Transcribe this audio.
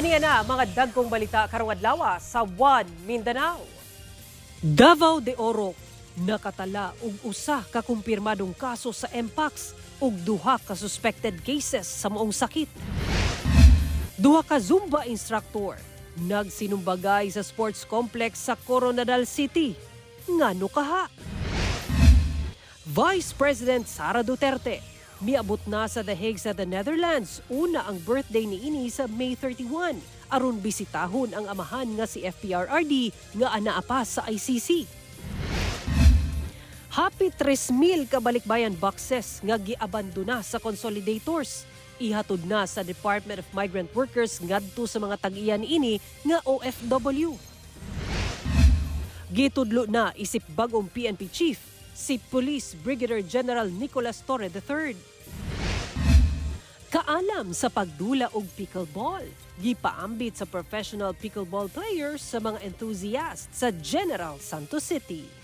Aniya na mga dagkong balita karong adlaw sa One Mindanao. Davao de Oro nakatala og usa ka kumpirmadong kaso sa Mpox ug duha ka suspected cases sa maong sakit. Duha ka Zumba instructor nagsinumbagay sa sports complex sa Koronadal City. Ngano kaha? Vice President Sara Duterte miabot na sa The Hague sa the Netherlands. Una ang birthday niini sa May 31 aron bisitahon ang amahan nga si FPRRD nga anaa pa sa ICC. Hapit 3,000 ka balikbayan boxes nga giabandona sa consolidators. Ihatod na sa Department of Migrant Workers ngadto sa mga tag-iya niini nga OFW. Gitudlo na isip bagong PNP chief si Police Brigadier General Nicolas Torre III. Kaalam sa pagdula og pickleball, gipaambit sa professional pickleball players sa mga enthusiast sa General Santos City.